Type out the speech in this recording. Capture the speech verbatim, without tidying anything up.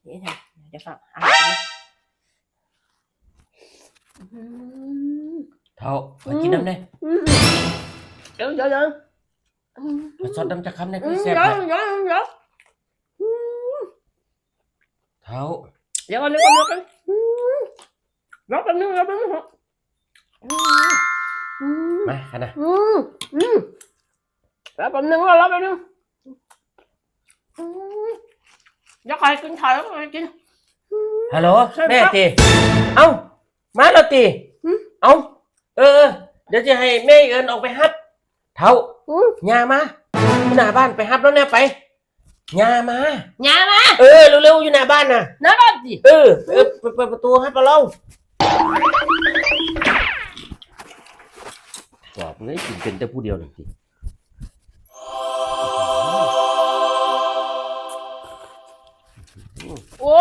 เดี๋ยวค่ะ เดี๋ยวค่ะ อ่ะ อืม เฒ่า ขอกินน้ำแน่ อืม อืม เดี๋ยว เดี๋ยว เดี๋ยว อืม ขอซดน้ำจักคำแน่ อืม คือแซ่บ เดี๋ยว แท้ เดี๋ยว เดี๋ยว อืม เฒ่า เดี๋ยวก่อน เดี๋ยวก่อน เดี๋ยวก่อน อืม รอแป๊บนึง รอแป๊บนึง อืม อืม มา ขนาด อืม อืม รอแป๊บนึง รอแป๊บนึง อืม เดี๋ยวใครกินถ่ายแล้วใครกิน ฮัลโหล ใช่ครับ แม่ติ เอ้า มาแล้วติ หืม เอ้า เออ เออ เดี๋ยวจะให้แม่เอิญออกไปฮับ เฒ่า อืม ย่ามา อยู่หน้าบ้าน ไปฮับแล้วเนี่ย ไป ย่ามา ย่ามา เออ เร็วๆ อยู่หน้าบ้านน่ะ หน้าบ้านติ เออ เออ เปิด เปิดประตูฮับเอาเรา บอกเลย กินเป็นแต่ผู้เดียวนั่นติ โอ้